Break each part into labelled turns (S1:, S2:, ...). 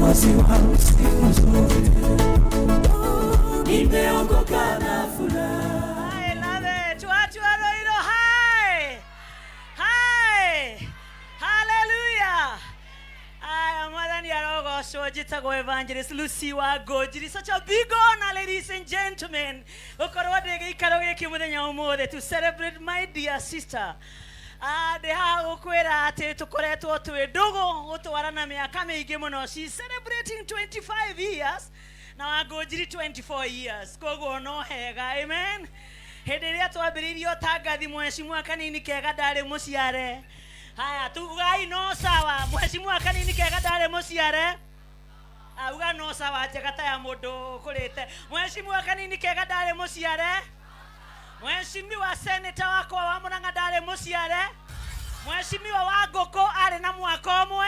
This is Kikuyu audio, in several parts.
S1: Mwokozi wangu siku zote. Nimeokoka na furaha.
S2: I love it. Watu wa Ruiru, hi. Hi. Hallelujah. Aya, Mwathani arogocwo. Njĩtagwo Evangelist Lucy wa Ngũnjiri. Such a big honor, ladies and gentlemen, gũkorwo ndĩ gĩikaro gĩkĩ mũthenya ũmũthĩ to celebrate my dear sister. Ah, ndĩ haha gũkwĩra atĩ tũkoretwo twĩ ndũgũ gũtwarana mĩaka mĩingĩ mũno. She's celebrating 25 years na Wangũnjiri 24 years, koguo no hega. Amen. Hĩndĩ ĩrĩa twambĩrĩirie ũtangathi, mheshimiwa Kanini Kega ndarĩ mũciare. Haya, tugai no sawa. Mheshimiwa Kanini Kega ndarĩ mũciare. Auga no sawa njega ta ya mũndũ ũkũrĩte. Mheshimiwa Kanini Kega ndarĩ mũciare. Mheshimiwa Senator wakwa wa Murang'a ndarĩ mũciare. Mheshimiwa wa Ngũkũ arĩ na mwaka ũmwe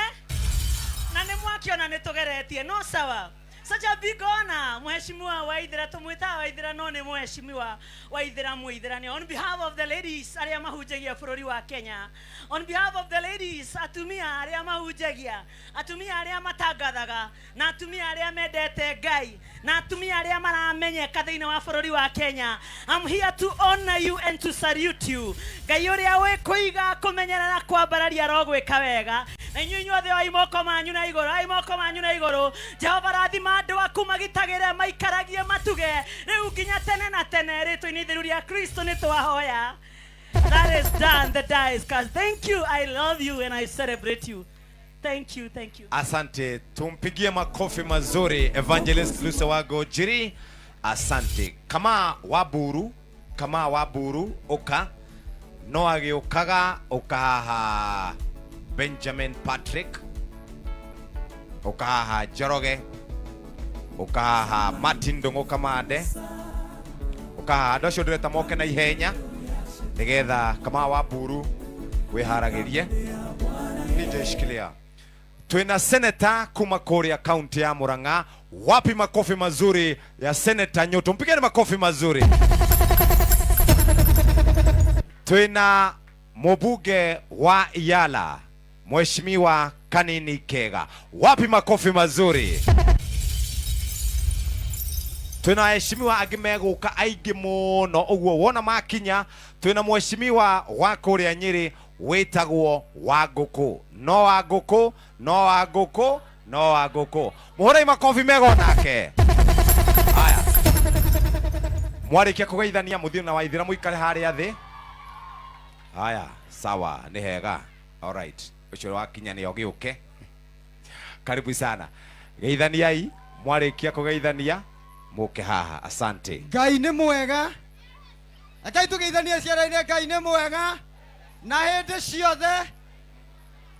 S2: na nĩ mwakiona nĩ tũgeretie. No sawa. Such a big honor. Mheshimiwa Waithera, tũmwĩtaga Waithera no nĩ Mheshimiwa Waithera Mũitherania. On behalf of the ladies arĩa mahunjagia bũrũri wa Kenya, on behalf of the ladies, atumia arĩa mahunjagia, atumia arĩa matangathaga, na atumia arĩa mendete Ngai, na atumia arĩa maramenyeka thĩinĩ wa bũrũri wa Kenya, I'm here to honor you and to salute you. Ngai ũrĩa wĩkũiga, kũmenyerera, kwambararia arogwĩka wega. Na inyuĩ inyuothe oi moko manyu na igũrũ, oi moko manyu na igũrũ. Jehova, rathima andũ aku, magitagĩre, maikaragie, matuge rĩu nginya tene na tene. Rĩtwa-inĩ itheru rĩa Kristo nĩ twahoya. That is done. The die is cast. Thank you. I love you and I celebrate you. Thank you, thank you.
S3: Asante, tumpigie makofi mazuri Evangelist Lucy Wangũnjiri. Asante. Kama Waburu, kama Waburu uka no agĩũkaga, ũka haha. Benjamin Patrick, ũka haha. Njoroge, ũka haha. Martin Ndũng'ũ Kamande, ũka haha. Andũ acio ndĩreta moke na ihenya nĩgetha kama Waburu wĩharagĩrie. DJ, shikilia. Twina seneta kuma kũrĩa kaunti ya Murang'a. Wapi makofi mazuri ya Seneta Nyoto? Mpigeni makofi mazuri. Twina mũbunge wa Yala, Mheshimiwa Kanini Kega. Wapi makofi mazuri? Twina aheshimiwa angĩ megũka aingĩ mũno, ũguo wona makinya. Twina mheshimiwa wa kũrĩa Nyĩrĩ wĩtagwo Wangũkũ. No Wangũkũ, no Wangũkũ, no Wangũkũ. Mũhũrei makobi mega onake. Haya, mwarĩkia kũgeithania, mũthiĩ na Waithĩra mũikare harĩa thĩ. Haya, sawa, nĩ hega. Alright, ũcio wakinya nĩ ogĩũke. Karibu sana. Geithaniai. Mwarĩkia kũgeithania, mũke haha. Asante.
S4: Ngai nĩ mwega. Rekei tũgeithanie ciara-inĩ. Ngai nĩ mwega na hĩndĩ ciothe.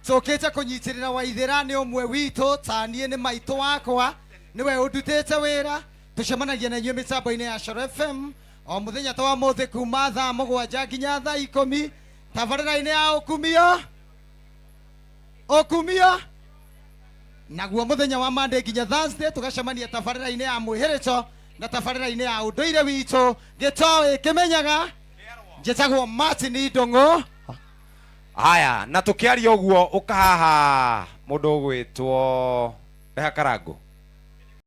S4: Tũkĩte kũnyitĩrĩra Waithĩra, nĩ ũmwe witũ ta niĩ, nĩ maitũ wakwa, nĩwe ũndutĩte wĩra. Tũcemanagia na inyuĩ mĩtambo-inĩ ya Coro FM o mũthenya ta wa mũthĩ kuma thaa 7 nginya thaa 10, tabarĩra-inĩ ya Ũkumio. Ũkumio naguo mũthenya wa Monday nginya Thursday tũgacemania tabarĩra-inĩ ya Mwĩhĩrĩco na tabarĩra-inĩ ya ũndũire witũ, Gĩtoĩ Kĩmenyaga. Njĩtagwo Martin Ndũng'ũ.
S3: Haya, na tũkĩaria ũguo, ũka haha, mũndũ ũgwĩtwo reha karango.